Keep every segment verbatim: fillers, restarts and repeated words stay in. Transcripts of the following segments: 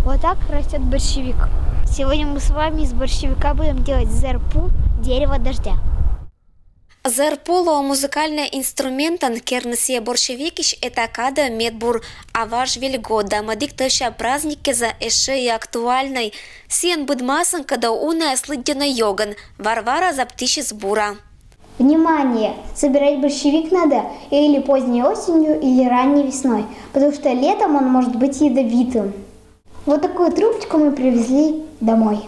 Вот так растет борщевик. Сегодня мы с вами из борщевика будем делать зэр пу, дерево дождя. Зэр пу лоӧ музыкальнӧй инструментӧн, кернысьӧ борщевикысь этакадӧ медбур, а важ вельгот да мӧдик тӧвся праздниккеза эшшӧ и актуальнӧй. Сійӧн быдмасӧн, кӧдӧ унаӧс лыддьӧны ёгӧн, Варвара заптысис бура. Внимание! Собирать борщевик надо или поздней осенью, или ранней весной, потому что летом он может быть ядовитым. Вот такую трубочку мы привезли домой.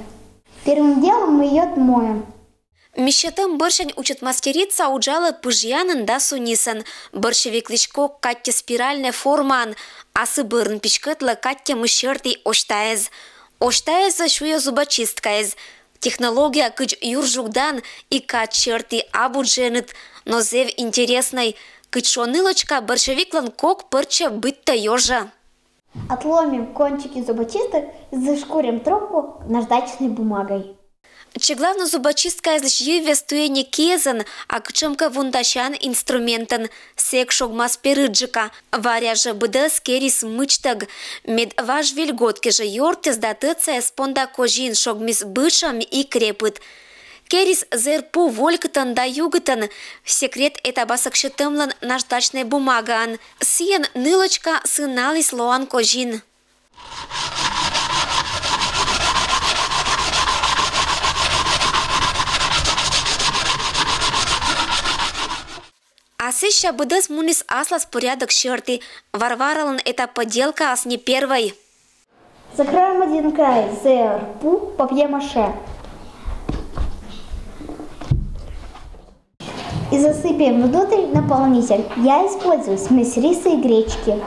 Первым делом мы ее отмоем. Миссьӧтӧм бӧрсянь учӧт мастерица уджалӧ пыжъянӧн да сунисӧн. Борщевиклысь кок каттьӧ спиральнӧй формаӧн, а сы бӧрын писькӧтлӧ каттьӧмыс сьӧрті осьтаэз. Осьтаэзӧ сюйӧ зубочисткаэз. Технология кыдз юр жугдан и кад сьӧрті абу дженьыд, но зэв интереснӧй. Кыдз шуӧ нылӧчка, борщевиклӧн кок пӧрччӧ быдтӧ ёжӧ. Отломим кончики зубочисток и зашкурим трубку наждачной бумагой. Чеглавны зубочисткаэзлысь йывйӧз туйӧ не киӧзӧн, а кутшӧмкӧ вундасян инструментӧн. Сэк шогмас перыджыка. Варя жӧ быдӧс керис мычтӧг. Мед важ вельгот кежӧ ёртъяс да тӧдсаяс понда козин шогмис бытшӧм и крепыд. Керис зэр пу волькытӧн да югытӧн. Секрет эта басӧксьӧтӧмлӧн наждачнӧй бумагаын. Сійӧн нылӧчка сыналіс лоан козин. А сэсся быдӧс муніс аслас порядок сьӧрті. Варваралӧн эта поделкаыс не первой. Закроем один край зэр пу папье-маше и засыпем внутрь наполнитель. Я использую смесь риса и гречки.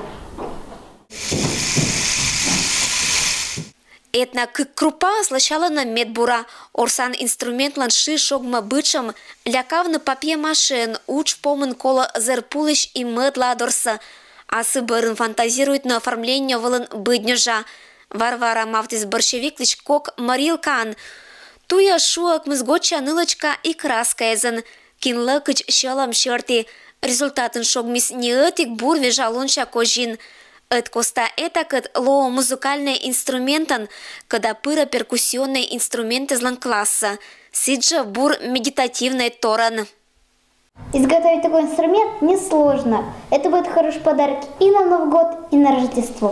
Этна кык крупаыс лӧсялӧны медбура. Орсан инструментлӧн шы шогмӧ бытшӧм. Лякавны папье-машеӧн удж помын колӧ зэр пулысь и мӧд ладорсӧ. А сы бӧрын фантазируйтны оформлениеӧ вылын быдньӧжа. Варвара мавтіс борщевиклысь кок морилкаӧн. Туйӧ шуӧ ӧкмыс годся нылӧчка и краскаэзӧн. Кинлӧ кыдз сьӧлӧм сьӧрті. Результатын шогмис не ӧтик бур вежа лунся козин. Ӧд коста этакӧд лоӧ музыкальнӧй инструментӧн, кӧда пырӧ перкуссионнӧй инструментэзлӧн классӧ. Сідзжӧ бур медитативнӧй торӧн. Изготовить такой инструмент несложно. Это будет хороший подарок и на Новый год, и на Рождество.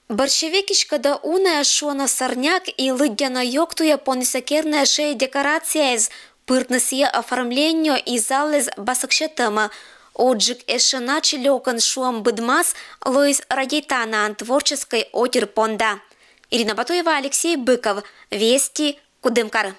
Борщевикысь кӧдӧ унаӧс шуӧны сорняк и лыддьӧны ёг туйӧ понісӧ керны эшӧ и декорацияэз, пыртны сійӧ оформлениеӧ и заллӧн басӧксьӧтӧмӧ. Отджык эшӧ начӧ лёкӧн шуӧм быдмас лоис радейтанаӧн творческӧй отир понда. Ирина Батуева, Алексей Быков, Вести, Кудымкар.